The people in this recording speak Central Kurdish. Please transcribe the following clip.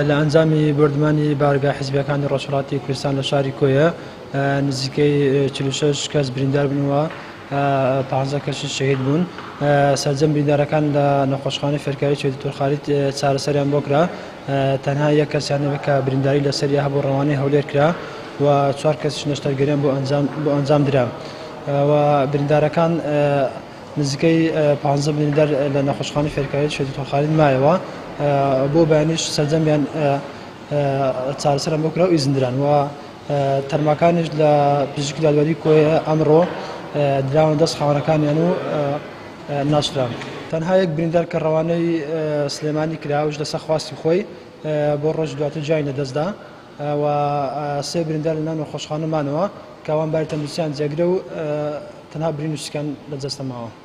لە ئەنجامی بۆردمانی بارگا حیزبیەکانی ڕۆژهەڵاتی کوردستان لە شاری کۆیە نزیکەی 46 کەس بریندار بوون و 15 کەسیش شەهید بوون. سەرجەم بریندارەکان لە نەخۆشخانەی فێرکاری چێ دکتۆر خالید چارەسەریان بۆ کرا، تەنها یەک کەسیان نەبێت کە برینداری لەسەریا هەبوو ڕەوانەی هەولێر کرا و چوار کەسیش نەشتەرگەریان بۆ ئەنجام بۆ ئەنجام درا و بریندارەکان نزیکەی 15 بریندار لە نەخۆشخانەی فێرکاری شێ دکتۆر خالید مایەوە بۆ بەیانیش سەرجەمیان چارەسەران بۆ کرا و ئیزن دران و تەرمەکانیش لە پزیشکی دادوەری کۆیە ئەمڕۆ دراونە دەست خاوەنەکانیان و ناشتران. تەنها یەک بریندار کە ڕەوانەی سلێمانی کرا ئەویش لەسەر خواستی خۆی بۆ ڕۆژی دواتر گیانی لەدەستدا و سێ بریندار لەناو نەخۆشخانە مانەوە کە ئەوان باری تەندروستیان جێگرە و تەنها برین و سکیان لە جەستە ماوە.